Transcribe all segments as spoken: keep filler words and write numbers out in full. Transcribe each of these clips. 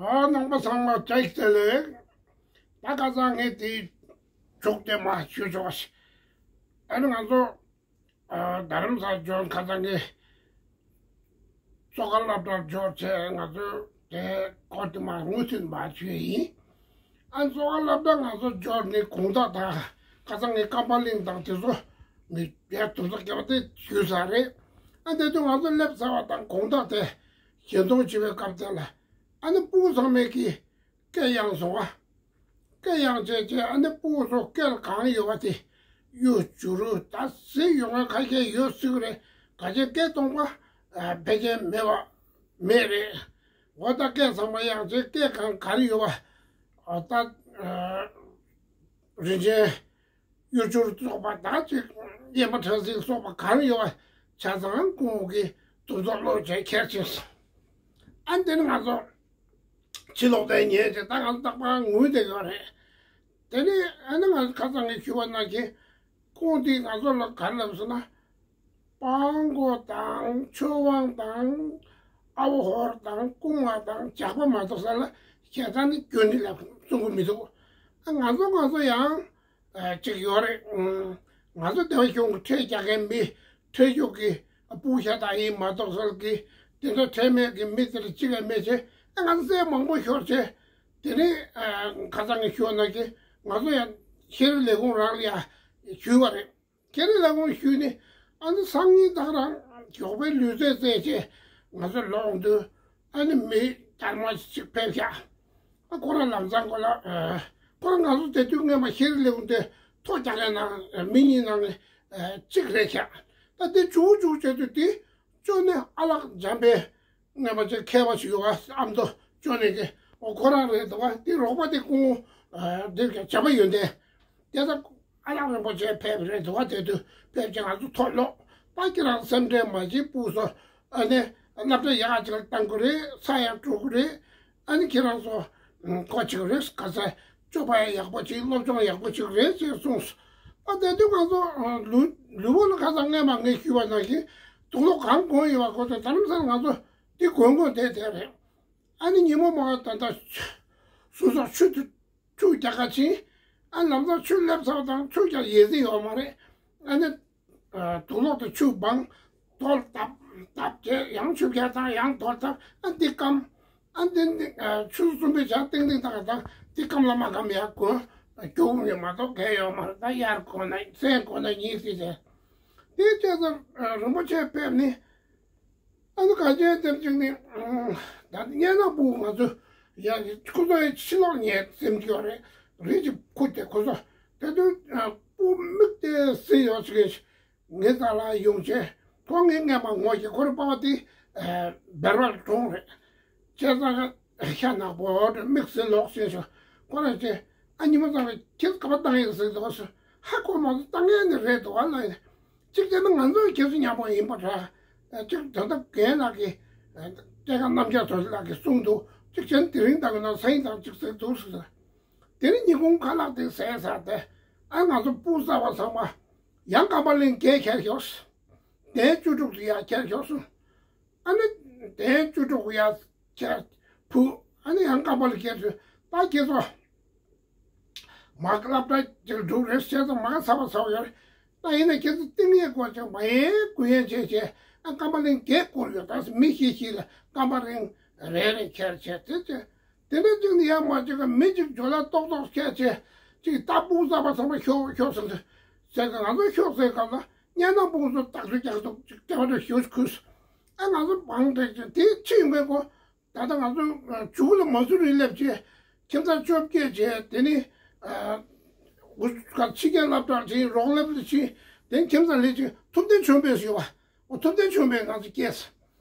ཨ་ནང་པ་ཚང་མ་བཀྲ་ཤིས་བདེ་ལེགས། ད་ཁ་སང་ངས་དེའི་ཕྱོགས་དེ་མ་ཞུས་ཆོག་ཤིག་ཨ་ནི་ང་ཚོ་ཨ་རྡ་རམ་ས་ལ་འབྱོར་ཁ་སང་ངས་གཙོ་ཁ་སློབ་གྲྭར་འབྱོར་བྱས་ང་ཚོ་དེ་སྐོར་དེ་མ་མུ་མཐུད་མ་བྱས་ཡིན། ཨ་གཙོ་ཁ་སློབ་གྲྭ་ང་ཚོ་འབྱོར་ནས་དགོང་དག་དང་ཁ་སང་ངས་ཀམ་པ་ལིང་དང་དེ་ཚོ་ངས་བལ་དུམ་ཚོ་བརྒྱབ་པ་དེ་ཞུས་ཚར་རེད། ཨ་དེ་དུས་ང་ཚོ་སླེབས་ཚར་བ་དང་དགོང་དག་དེ་ཞལ་འཛོམས་བྱེད་པའི་སྐབས་དེ་ལ་ཨ་ནི་སྤུ་གུ་ཚང་མས་ཀྱིས་སྐད་གཡེང་སོང་བ། སྐད་གཡེང་བྱས་བྱས་ཨ་ནི་སྤུ་གུ་ཚོ་སྐད་ལ་གང་ཡོད་པ་དེ་གཡོ་བྱུ་རུ་ད་གཟིགས་ཡོང་བ་ཁ་ཤས་ཡོད་སྲིད་ཀྱི་རེད། ག་ཅན་སྐད་གཏོང་པ་ཕལ་ཆེར་མེད་པ་མེད་རེད། འོ་ད་སྐད་ཚང་མ་གཡེང་བྱས་སྐད་གང་ག་རེ་ཡོད་པ་ད་རིན་ཆེན་གཡོ་བྱུ་རུ་སོགས་པ་ད་ཅིག་ཡེ་མ་ཁྲ་ཟིག་སོགས་པ་གང་ཡོད་པ་ཆ་ཚང་སྐུ་ངོ་གིས་དུམ་ཚོགས་ཀློག་བྱས་ཁྱེར་ཕྱིན་སོང་། ཨ་འདི་ནི་ང་ཚོ་ཕྱི་ལོགས་དེ་ཉལ་བྱས་ད་ང་ཚོ་རྟག་པར་ངུས་བསྡད་ཡོད་རེད། དེ་ནས་ཨ་ནི་ང་ཚོ་ཁ་སང་ངས་ཞུས་པ་ནང་བཞིན་ཁོང་དེས་ང་ཚོ་ལ་ག་རེ་ལབ་སོང་ན། སྤང་མགོ་དང་ཆོས་དབང་དང་ཨ་བོ་ཧོར་དང་རྐུན་མ་དང་ཇག་པ་མ་གཏོགས་ས་ལ་ཞེ་སྡང་ནི་སྐྱོན་ནི་ལ་གསུང་གི་མི་འདུག་ཨ་ང་ཚོ་ང་ཚོ་ཡང་ཅིག་ཡོད་རེད། ང་ཚོ་སྡེ་བ་གཞུང་གི་ཁྲལ་རྒྱག་མཁན་མི་ཁྲལ་རྒྱུག་གི་སྤུ་ཤ་དང་ཡིན་མ་གཏོགས་ས་ལ་གི་དེ་ཚོ་ཁྲལ་མེད་གི་མི་དེ་ལ་ཅིག་ཡང་མེད་ཅེ་ཨ་ང་ཚོ་སྲས་མང་པོ་ཤོར་ཅེ་དེ་ནི་ཁ་སང་ངས་ཞུས་ན་གི་ང་ཚོ་ཡང་ཤེས་རིག་ལས་ཁུངས་རང་ལ་ཡང་ཞུས་པ་རེད། ཁྱེད་རང་ལ་དགོངས་ཞུས་ནས་ཨ་ནི་སང་ཉིན་ད་ག་རང་མགྱོགས་པའི་ལུས་རྩལ་རྩེད་བྱས་ང་ཚོ་ལོག་འདུག་ཨ་ནི་མི་དར་མ་ཞིག་ཕེབས་ཤག་ཨ་ཁོ་རང་ལམ་སང་ཁོ་ལ་ཨ་ཁོ་རང་ང་ཚོ་དེ་དུས་སྔོན་མ་ཤེས་རིག་ལས་ཁུངས་དེ་ཐོ་རྒྱག་མཁན་ནང་མི་གཉིས་ནང་ནས་གཅིག་རེད་ཤག་ད་དེ་བྱུང་བྱུང་བྱས་དུས་དེ་ཅོ་ནས་ཨ་ལགས་འཇམ་པའི་ངས་མ་ཚད་མཁས་པ་ཞིག་ཡོད་པ་ཨ་མདོ་ཅོ་ནས་ཀྱི་ཨོ་ཁོ་རང་རེད་འདུག་བ་དེ་རོགས་པ་དེ་སྐུ་ངོ་དེ་བྱ་བ་ཡོན་ཏན་དེ་ད་ཨ་ལགས་རིན་པོ་ཆེ་ཕེབས་རེད་འདུག་བ་དེ་དུས་ཕེབས་ཀྱི་ང་ཚོ་ཐོ་ལོག་ད་ཁྱེད་རང་སེམས་ཁྲལ་མ་བྱེད་སྤུ་གུ་ཚོ་ཨ་ནི་སློབ་གྲྭ་ཡག་ཅིག་ལ་བཏང་དགོས་རེད་ས་ཡང་འགྲོ་དགོས་རེད། ཨ་ནི་ཁྱེད་རང་ཚོ་གོ་ཅིག་རེད་ག་ཚད་སྤྱོད་པ་ཡག་པོ་ཅིག་སློབ་སྦྱོང་ཡག་པོ་ཅིག་རེད་ཅེས་གསུངས་སོ། ཨ་དེ་དུས་ང་ཚོ་ལུས་ལུས་པོ་ལ་ཁ་སང་སྔས་མ་ངས་ཞུས་པ་ནང་བཞིན་དུག་ལོག་གང་གོན་ཡོད་པ་གོ་ཚོད་ད་ལམ་སང་ང་ཚོ་འདི་གོན་གོན་བསྡད་བསྡད་རེད། ཨ་ནི་ཉིན་མོ་མ་ད་ལྟ་སོ་སོ་ཆུ་དུ་ཆུ་རྒྱག་ག་ཕྱིན། ཨ་ལམ་སང་ཆུ་སླེབས་ཚར་དང་ཆུ་རྒྱག་ཡེ་ཟི་ཡོད་མ་རེད། ཨ་ནི་དུག་ལོག་དུ་ཆུ་སྦང་རྡོལ་བཏབ་བཏབ་བྱས་ཡང་ཆུ་རྒྱག་དང་ཡང་རྡོལ་བཏབ་ཨ་འདི་སྐམ། ཨ་འདི་འདི་ཆུ་གསུམ་པའི་ཆ་ཏིང་ཏིང་བཏང་བཏང་འདི་སྐམ་ལ་མ་སྐམ་ཡག་གོ་རྒྱུག་ནས་མ་གཏོགས་གལ་ཡོད་མ་རེད། ད་དབྱར་གོ་ན་མཚན་གོ་ན་ཉིན་སྲིད་དེ་དེའི་ཆེད་དུ་རིན་པོ་ཆེ་ཕེབས་ནི། ཨ་ནི་ག་ཅན་དེབ་ཅིག་ནི། ད་སྙན་ནག་སྤུ་གུ་ང་ཚོ་ཡ་ཁོ་ཚོ་ཡི་ཕྱི་ལོགས་ཉལ་སེམས་ཀྱི་ཡོད་རེད། རི་གཅིག་ཁུག་སྟེ་ཁོ་ཚོ་དེ་དུས་སྤུ་མིག་དེ་སྲིད་ཡོད་ཅིག་ངའི་རྩ་ལ་ཡོང་བྱས་ཁོ་ངའི་སྔས་མ་ངོ་ཤེས་ཁོ་རེ་པ་བ་དེ་བེར་བ་གྲོངས་རེད། བྱས་ཙང་ཤ་ནག་པོ་དེ་མིག་སྲིད་ལོག་ཤེས་ཤོག་ཁོ་ར་ཅེ་ཨ་ཉི་མ་ཚང་བའི་ཁྱེད་ག་པ་བཏང་ཡིན་ཟེར་འདུག་ཧ་གོ་མ་སོང་། བཏང་ཡས་ནི་རེད་འདུག་ཨ་ལ་ཡིན། གཅིག་བྱས་ན་ང་ཚོའི་ཁྱེད་ཚོ་མཉམ་པོ་ཡིན་པ་འདྲ། གཅིག་ད་ལྟ་རྒན་ལགས་ཀྱིས་སྐྱེས་སྐར་རྣམ་རྒྱལ་རྡོ་རྗེ་ལགས་ཀྱིས་གསུངས་འདུག་གཅིག་བྱས་ན་དེ་རིང་ད་ག་ན་སེང་དང་གཅིག་ཟེར་འདུག་ཟེར། དེ་ནི་ཉིན་གུང་ཁ་ལག་དེ་ཟས་ཚར་ཏེ་ཨ་ང་ཚོ་སྤུ་གུ་གསར་པ་ཚང་མ་ཡང་ཀམ་པ་གླིང་བརྒྱད་ཁྱེར་ཤོག་དེ་བཅུ་དྲུག་དེ་ཡར་ཁྱེར་ཤོག་གསུངས། ཨ་ནི་དེ་བཅུ་དྲུག་ཡར་ཁྱེར་ཕུ་ཨ་ནི་ཡང་ཀམ་པ་གླིང་བརྒྱད་ཚོས་ད་ཁྱེད་ཚོ། མ་སློབ་གྲྭ་ཅིག་འགྲོ་རེད་ཟེར་ཙང་མ་ཚ་བ་ཚ་བ་ཡོད་རེད། ད་ཡིན་ན་ཁྱེད་ཚོ་ཏིང་ངེ་སྐོར་ཅིག་མ་ཡེ་གུ་ཡེ་བྱས་བྱས་ཨ་ཀམ་པ་གླིང་བརྒྱད་བསྐོར་ཡོད། ད་མི་ཤི་ཤི་ལ་ཀམ་པ་གླིང་རེ་རེ་ཁྱེར་བྱས་དེ་བྱས་དེ་འདྲ་ཅིག་ནི་ཡང་མ་བྱེད་ཀ་མི་ཅིག་ཇོ་ལ་ཏོག་ཏོག་ཁྱེར་བྱས་ཅིག་ད་སྤུ་གུ་གསར་པ་ཚང་མ་ཤོག་ཤོག་ཟེར་ཟེར་ཀ་ང་ཚོ་ཤོག་ཟེར་ཀ་ལ་སྙན་ནག་སྤུ་གུ་ཚོ་རྟག་ཏུ་རྒྱག་ཐུབ་ཅིག་དེ་བ་འདྲ་ཞུ་ཁུས་ཨ་ང་ཚོ་བང་བྲེག་ཅིག་དེ་ཕྱི་ཡོང་མཁན་ཀོ། ད་ལྟ་ང་ཚོ་ཇུ་ལ་མ་སུ་རི་སླེབས་བྱས་ཁྱིམ་ཚང་བཅོ་བརྒྱད་བྱས་དེ་ནི་ཕྱི་རྒྱལ་སློབ་གྲྭར་ཕྱིན། རོགས་སླེབས་ལ་ཕྱིན། དེ་ནི་ཁྱིམ་ཚང་སླེབས་ཅིག་ཐུབ་བསྟན་ཆོས་འཕེལ་ཞུ་བ་འོ་ཐུབ་བསྟན་ཆོས་འཕེལ་ང་ཚོ་སྐྱེས།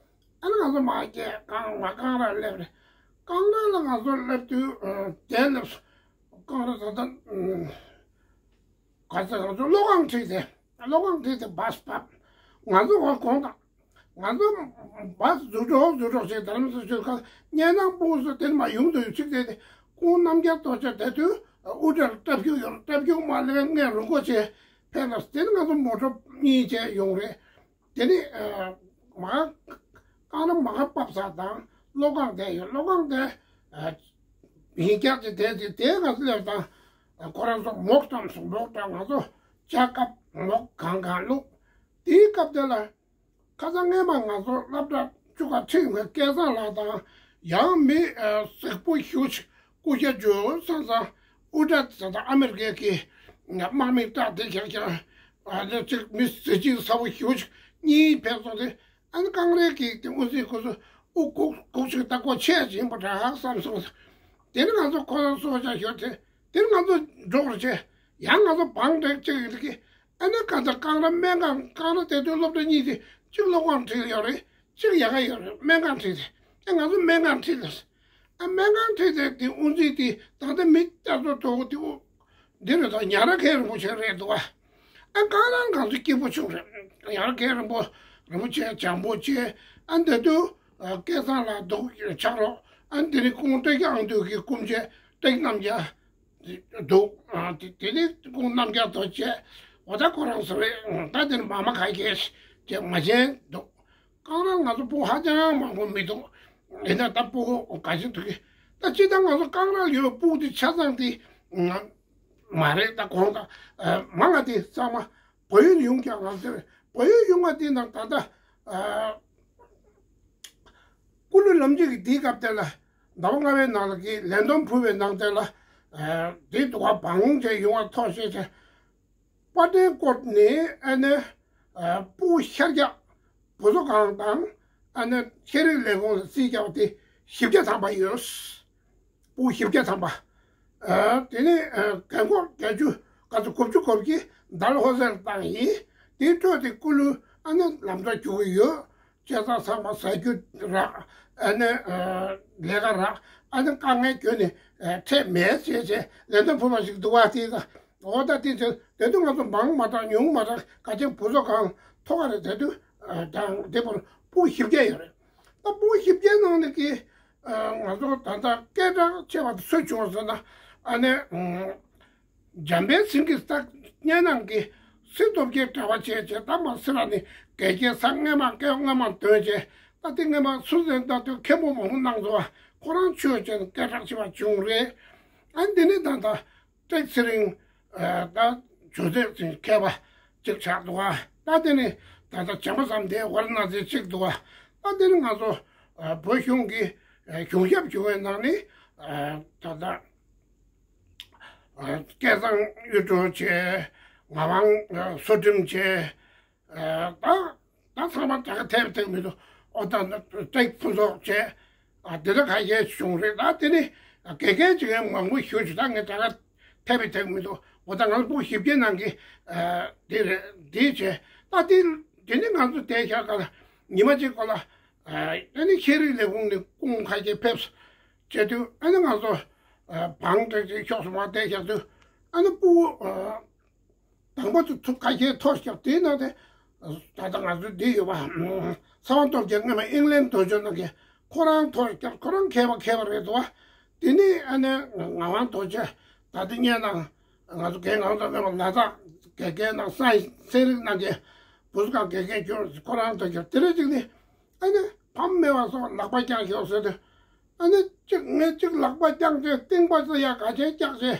ཨ་ནི་ང་ཚོ་མ་སྐྱེས་གང་མ་གང་ར་སླེབས་རེད། གང་ར་ལ་ང་ཚོ་སླེབས་དུས་དེ་སླེབས་གང་ར་ད་ལྟ། ག་ཚོད་ང་ཚོ་གློག་ཁང་ཁྲིད་དེ། གློག་ཁང་ཁྲིད་དེ་བཱས་བབས། ང་ཚོ་འོ་གོང་དང་། ང་ཚོ་བཱས་འཛུགས་རོགས་འཛུགས་རོགས་བྱས་དེ་རིང་སོ་སོའི་ཁ་སྙན་ནག་སྤུ་གུ་ཚོ་དེར་མ་ཡོང་དུ་ཡོད་ཅིག་དེ་དེ་ཁོང་རྣམ་རྒྱལ་རྡོ་རྗེ་དེ་དུས་དབུ་སྐྲ་སྐྲ་ཕྱུག་ཡོད་རེད། སྐྲ་ཕྱུག་མ་ལས་ངས་རུ་མགོ་བྱས་ཕེབས་ལ་དེ་ནི་ང་ཚོ་མོ་ཊ་གཉིས་བྱས་ཡོང་རེད། དེ་ནི་མ་གང་ན་མ་ག་པབ་ས་དང་གློག་ཁང་དེ་ཡོད། གློག་ཁང་དེ་ ཡིན་རྒྱག་ཅིག་དེ་དེ་དེ་ང་ཚོ་ལས་དང་ཁོ་རང་ཚོ་མོག་བཀྲམ་སོང་། མོག་བཀྲམ་ང་ཚོ་ལྕགས་ཁབ་མོག་གང་གང་བླུགས། དེའི་སྐབས་དེ་ལ་ཁ་སང་སྔས་མ་ང་ཚོ་སློབ་གྲྭ་བཅུ་ཁ་ཁྲིད་མཁན་སྐལ་བཟང་ལགས་དང་ཡང་མི་གཟུགས་པོ་ཞུ་ཞིག་སྐུ་ཞབས་ཇོ་སང་སང་ཨུ་ཏྲ་ཟེར་དང་ཨ་མེ་རི་ཀའི་གི་དམག་མི་སྐྲག་དེ་ཁྱེར་ཁྱེར་ཨ་ནི་གཅིག་མི་ཟི་བྱིས་ཚ་བོ་ཞུ་ཞིག་གཉིས་ཕེབས་སོང་སྟེ། ཨ་ནི་རྐང་རལ་གྱི་དེ་དབུ་འཛིན་ཁོ་ཚོ་དབུ་གུག་གུག་ཞིག་ད་ཁོ་ཆད་ཡིན་པ་འདྲ་བསམ་སོང་། དེ་ནི་ང་ཚོ་ཁོ་རང་སོ་བྱ་ཞོར་དེ་དེ་ནི་ང་ཚོ་འགྲོ་བར་བྱས། ཡང་ང་ཚོ་བང་བསྒྲིགས་གཅིག་ཡིན་གྱི། ཨ་ནི་གང་ལྟར་རྐང་རལ་སྨན་ཁང་། རྐང་རལ་དེ་དུས་སློབ་གྲྭ་གཉིས་དེ་གཅིག་སློབ་ཁང་ཁྲིད་ཡོད་རེད། གཅིག་ཡ་ག་ཡོད་རེད། སྨན་ཁང་ཁྲིད་དེ། ཨ་ང་ཚོ་སྨན་ཁང་ཁྲིད་དེ། ཨ་སྨན་ཁང་ཁྲིད་དེ་དེ་དབུ་འཛིན་དེ་ད་ལྟ་མི་ལྟ་ཚོ་དོ་དེ་འདི་རེད་དང་ཉ་ར་མཁན་རིན་པོ་ཆེ་རེད་འདུག་བ། ཨ་རྐང་རལ་ང་ཚོ་སྐྱིད་པོ་བྱུང་རེད། ཉ་ར་མཁན་རིན་པོ་རིན་པོ་ཆེ་འཇམ་པོ་བྱས། ཨ་འདི་དུས་སྐལ་བཟང་ལགས་འདུག་ཕྱག་རོགས། ཨ་འདི་ནི་སྐུ་ངོ་བཀྲ་ཤིས་དབང་འདུས་ཀྱི་སྐུ་མཆེད་བཀྲ་ཤིས་རྣམ་རྒྱལ་འདུག་ཨ་དེ་དེ་ནི་སྐུ་ངོ་རྣམ་རྒྱལ་རྡོ་རྗེ། འོ་ད་ཁོ་རང་ཚོ་རེད། ད་དེ་ནི་མ་མ་ཁ་ཤས་ཀྱི་མ་བྱན་འདུག་རྐང་རལ་ང་ཚོ་སྤུ་གུ་ཧ་ཅང་མང་པོ་མི་འདུག་ཡིན་ན་ད་སྤུ་གུ་ག་ཚོད་འདུག་གི། ད་སྤྱིར་བཏང་ང་ཚོ་རྐང་རལ་ཡོད་པའི་སྤུ་གུ་དེ་ཆ་ཚང་དེ་མ་རེད། ད་གོང་ད་མ་ང་དེ་ཚང་མ་བལ་ཡུལ་ཡོང་ཀྱང་ང་ཚོ་བལ་ཡུལ་ཡོང་བ་དེ་ནང་ད་ལྟ་ཀུ་ལུ་ལམ་རྒྱུད་ཀྱི་དེའི་སྐབས་དེ་ལ་ཟླ་བ་ལྔ་པའི་ནང་ལ་གི་ལས་བསྡོམས་ཕུལ་བའི་ནང་དེ་ལ་དེ་འདུག་བ། བང་བྱས་ཡོང་བ་ཐོག་ཤེས་བྱས། པར་སྐྲུན་སྐོར་ནས་ཨ་ནི་སྤུ་གུ་ཤར་རྒྱག་བུ་གསོ་ཁང་དང་ཨ་ནི་ཤེས་རིག་ལས་ཁུངས་ལ་རྩིས་བརྒྱབ་པ་དེ་བཞི་བརྒྱ་ཐམ་པ་ཡོད། སྤུ་གུ་བཞི་བརྒྱ་ཐམ་པ། དེ་ནས་རྒན་འཁོགས་བརྒྱད་ཅུ་ག་ཚོད་དགུ་བཅུ་གོ་བཞི་ཌལ་ཧོ་སི་ལ་བཏང་ཡིན། དེའི་ཁྲོད་དེ་ཀུ་ལུ་ཨ་ནི་ལམ་འགྲོ་རྒྱུག་གི་ཡོད། བྱས་ཙང་ཚང་མ་ཟ་རྒྱུ་རག་ཨ་ནི་ལས་ཀ་རག་ཨ་ནི་དཀའ་ངལ་ཁྱོན་ནས་འཕྲད་མེད་ཅེས་བྱས་ལས་དོན་ཕུལ་བ་ཞིག་འདུག་བ། དེ་ད་འོ་ད་དེ་ཚོ་དེ་དུས་ང་ཚོ་མང་མ་དྲགས་ཉུང་མ་དྲགས་ག་ཅིག་བུ་གསོ་ཁང་ཐོག་ཁ་རེད། དེ་དུས་ཀྱང་དེ་བར་སྤུ་གུ་བཞི་བརྒྱ་ཡོད་རེད། ད་སྤུ་གུ་བཞི་བརྒྱའི་ནང་ནས་ཀྱི་ང་ཚོ་ད་ལྟ་སྐད་གྲགས་ཆེ་བ་དེ་སུ་བྱུང་ཟེར་ན་ཨ་ནི། འཇམ་དཔལ་སེང་གེ་ད་སྙེ་ནང་གི་སྲིད་སྟོབས་ཀྱི་གྲྭ་པ་བྱས་བྱས་ད་མ་སེ་ར་ནས་དགེ་རྒན་ས་སྔས་མ་སྐད་སྔས་མ་འདོན་བྱས། ད་དེ་སྔས་མ་སུ་ཟེར་ད་དུས་མཁན་པོ་མང་པོ་གནང་འདུག་བ། ཁོ་རང་ཆོས་བྱས་ནས་སྐད་གྲགས་ཆེ་བ་བྱུང་རེད། ཨ་འདི་ནི་ད་ལྟ་བཀྲ་ཤིས་ཚེ་རིང་ད་ཇོ་བོ་རྗེ་མཁས་པ་གཅིག་ཆགས་འདུག་བ། ད་དེ་ནི་ད་ལྟ་བྱམས་པ་བསམ་གཏན་ཝཱ་ར་ཎ་སི་གཅིག་འདུག་བ། ད་དེ་ནི་ང་ཚོ་བོད་གཞུང་གི་གཞུང་ཞབས་ཞུ་བའི་ནང་ནས་ད་ལྟ། སྐལ་བཟང་གཡུ་སྒྲོན་བྱས། ངག་དབང་བསོད་སྒྲོན་བྱས། ད་ད་ཚང་མ་ད་ག་ཐེབས་ཐེབས་མི་འདུག་ཨོ་ད་ཏྲེག་ཕུན་ཚོགས་བྱས། འདི་འདྲ་ཁ་ཤས་བྱུང་རེད། ད་དེ་ནི་དགེ་རྒན་བྱེད་མཁན་མང་པོ་ཞུ་ཞུ་ད་ངས་ད་ག་ཐེབས་ཐེབས་མི་འདུག་འོ་ད་ང་ཚོ་སྤུ་གུ་བཞི་བརྒྱའི་ནང་གི་འདི་རེད། འདི་བྱས་ད་དེ་དེ་ནི་ང་ཚོ་དེ་ཤར་ཀ་ལ་ཉི་མ་གཅིག་གོ་ལ། ཨ་ནི་ཤེས་རིག་ལས་ཁུངས་ནས་སྐུ་ངོ་ཁ་ཤས་ཕེབས་བྱས་དུས་ཨ་ནི་ང་ཚོ་བང་བསྒྲིགས་ཏེ་ཕྱོགས་སུ་མར་བསྡད་བཞག་དུས་ཨ་ནི་སྤུ་གུ་དང་པོ་དུ་ཐུག་ཁ་ཤས་ཐོ་བརྒྱབ། དེའི་ནང་དེ་ད་ལྟ་ང་ཚོ་འདི་ཡོད་པ་ཚེ་དབང་སྟོབས་རྒྱལ་སྔོན་མ་ཨིང་ལན་དོན་གཅོད་ནང་གི་ཁོ་རང་ཐོ་བརྒྱབ། ཁོ་རང་མཁས་པ་མཁས་པ་རེད་འདུག་བ། དེ་ནས་ཨ་ནི་ངག་དབང་རྡོ་རྗེ་ད་ལྟ་སྙེ་ནང་ང་ཚོ་རྒན་ངག་དབང་རྡོ་རྗེ་ལ་དྭགས་དགེ་རྒན་ནང་སའེན་སི་ཚན་རིག་ནང་གི་བུ་གསོ་ཁང་དགེ་རྒན་གྱུར། ཁོ་རང་ཐོ་བརྒྱབ། དེ་རེ་གཅིག་ནི། ཨ་ནི་ཕམ་མེད་པ་སོགས་ལག་པ་བརྐྱངས་ཤོག་ཟེར་དུས། ཨ་ནི་གཅིག་ངས་གཅིག་ལག་པ་བརྐྱངས་ཏེ་རྟིང་པ་ཙི་ཡ་ག་ཆེན་བརྐྱངས་ཏེ་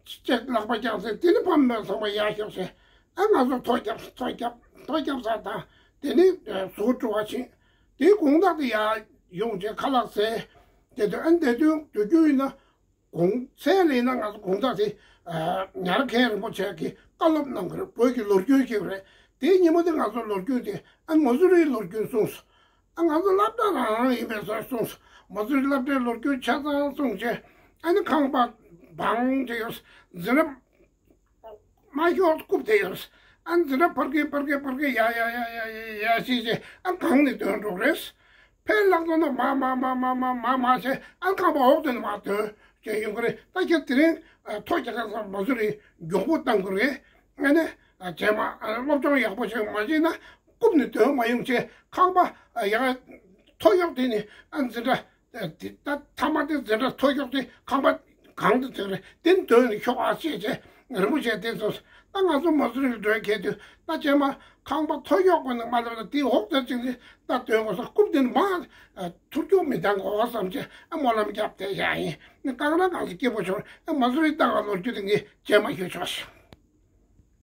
གཅིག་ལག་པ་བརྐྱངས་ཏེ་དེ་ནི་ཕམ་མེད་པ་ཚང་མ་ཡར་ཤོག་ཟེར། ཨ་ང་ཚོ་ཐོ་བརྒྱབ་ཐོ་བརྒྱབ་ཐོ་བརྒྱབ་ས་དང་དེ་ནི་ཟུར་འགྲོ་བ་ཕྱིན། དེའི་དགོང་དག་དེ་ཡར་ཡོང་བྱས་ཁ་ལག་ཟས། དེ་དུས་ཨ་ནི་དེ་དུས་དུས་རྒྱུན་ཡིན་ན། གུང་ཚན་ལ་ཡིན་ན་ང་ཚོ་དགོང་དག་དེ་ཉར་མཁན་རིན་པོ་ཆེ་གིས་བཀའ་སློབ་གནང་གི་རེད། བོད་ཀྱི་ལོ་རྒྱུས་ཤིག་རེད། དེའི་ཉིན་མོ་དེ་ང་ཚོ་ལོ་རྒྱུས་དེ་ཨ་མ་སུ་རིའི་ལོ་རྒྱུས་གསུངས་སོང་། ཨ་ང་ཚོ་སློབ་གྲྭ་རང་རང་ཡིན་པའི་སོགས་གསུངས་སོང་། མ་སུ་རི་སློབ་གྲྭའི་ལོ་རྒྱུས་ཆ་ཚང་གསུངས་རྗེས་ཨ་ནི་ཁང་པ་བང་དེ་ཡོད་འཛིན་ར་མ་ཤོར་རྐུབ་དེ་ཡོད། ཨ་འཛིན་ར་ཕར་གི་ཕར་གི་ཕར་གི་ཡ་ཡ་ཡ་ཡ་ཡ་ཡ་ཞེས་བྱས་ཨ་གང་ནས་ཐོན་འགྲོ་རེད། ཕར་ལྷག་ཙམ་ན་མ་མ་མ་མ་མ་མ་མ་བྱས་ཨ་ཁང་པ་འོག་ཏུ་ནས་མར་ཐོན་བྱས་ཡོང་གི་རེད། ད་ཁྱེད་དེ་རིང་ཐོ་རྒྱག་མཁན་ཚང་མ་སུ་རི་མགྱོགས་པོ་བཏང་གི་རེད། ཨ་ནི་རྗེས་མ་སློབ་སྦྱོང་ཡག་པོ་ཞིག་མ་བྱས་ན་རྐུབ་ནས་ཐོན་མ་ཡོང་བྱས་ཁང་པ་ཡ་ཐོ་གཡོག་དེ་ནི་ཨ་འཛིན་གྲྭ་དེ་ད་ཐ་མ་དེ་འཛིན་གྲྭ་ཐོ་གཡོག་དེ་ཁང་པ་གང་དུ་ཐོན་རེད། དེ་ནི་ཐོན་ནས་ཤོག་ཨ་ཅེ་ཅེ་ རིན་པོ་ཆེ་དེ་ཚོ་ད་ང་ཚོ་མ་སུ་རི་འགྲོ་མཁན་དུས་ད་རྗེས་མ་ཁང་པ་ཐོ་གཡོག་པ་ནས་མ་ལབ་ན་དེ་འོག་དེར་ཅིག་ནི་ད་སྟོན་དགོས་ས་རྐུབ་དེ་ནི་མ་ཐུར་སྐྱོག་མི་བཏང་དགོས་བསམ་བྱས་ཨ་སྨོན་ལམ་བརྒྱབ་བསྡད་བཞག་ཡིན། ནི་གང་ན་གང་ཚོ་སྐྱིད་པོ་བྱུང་ཨ་མ་སུ་རི་ལྟ་ག་ལོ་རྒྱུས་དེ་ངས་རྗེས་མ་ཞུ་ཆོག་ཞིང་།